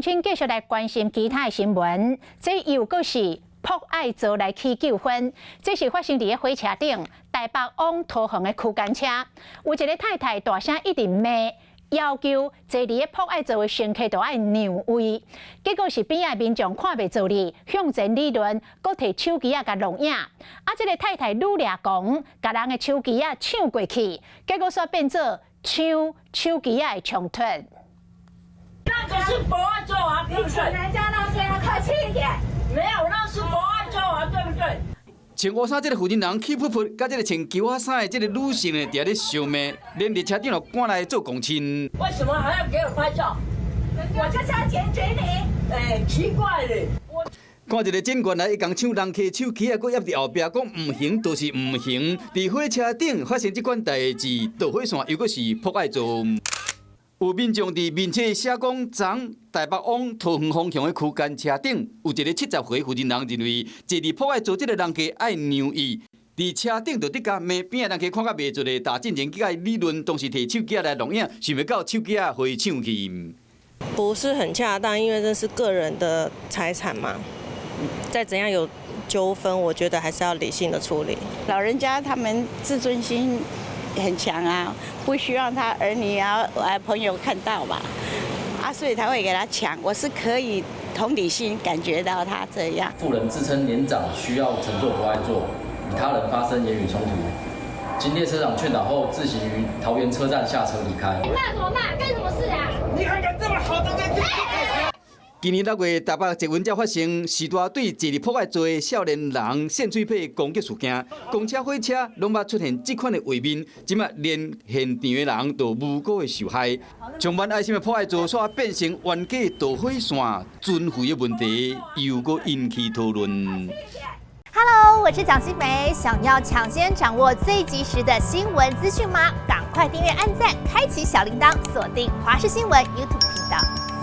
請繼續來關心其他的新聞，這又閣是朴愛座來起糾紛。這是發生佇个火車頂，台北往桃園的區間車，有一个太太大聲一直罵，要求坐佇个朴愛座的乘客都愛讓位。結果是邊仔民眾看袂做哩，向前理論，閣提手機仔共錄影。啊，這个太太愈掠狂，共人的手機仔搶過去，結果煞變做搶手機仔的衝突。那個是博愛座啊，你請人家到這樣客氣一點。沒有，那是博愛座啊，對不對？穿烏衫這个婦人人氣噗噗，佮這个穿球仔衫的這个女性呢，佇遐咧相罵，連列車長都趕來做公親。為什麼還要給我拍照？我就是要檢舉你。哎，奇怪咧。我看一个警員來，伊共搶人客手機啊，閣挹佇後壁講毋行，就是毋行。佇火車頂發生這款代誌，導火線又閣是朴愛座。有民眾佇面冊寫講，昨台北往桃園方向的區間車頂，有一个70歲婦人人認為，坐佇朴愛座這个人客愛讓伊。佇車頂就直共罵，邊仔人客看甲袂做咧，打進前去共伊理論，當時提手機來錄影，想袂到手機仔予伊搶去。不是很恰當，因為這是個人的財產嘛。再怎樣有糾紛，我覺得還是要理性的處理。老人家他們自尊心很強啊，不希望他兒女啊、朋友看到吧，啊，所以才會給他搶。我是可以同理心感覺到他這樣。婦人自稱年長，需要乘坐博愛座，與他人發生言語衝突，經列車長勸導後，自行於桃園車站下車離開。你罵什麼罵？幹什麼事啊？你還敢這麼好的人？今年6月，台北捷運才發生士大對坐佇朴愛座的少年人扇喙皮攻擊事件，公車、火車攏捌出現這款的畫面，這馬連現場的人都無辜的受害。充滿愛心的朴愛座，煞變成冤家導火線，尊貴的問題又閣引起討論。 Hello，我是蔣新梅，想要搶先掌握最及時的新聞資訊嗎？趕快訂閱、按讚、開啟小鈴鐺，鎖定華視新聞 YouTube 頻道。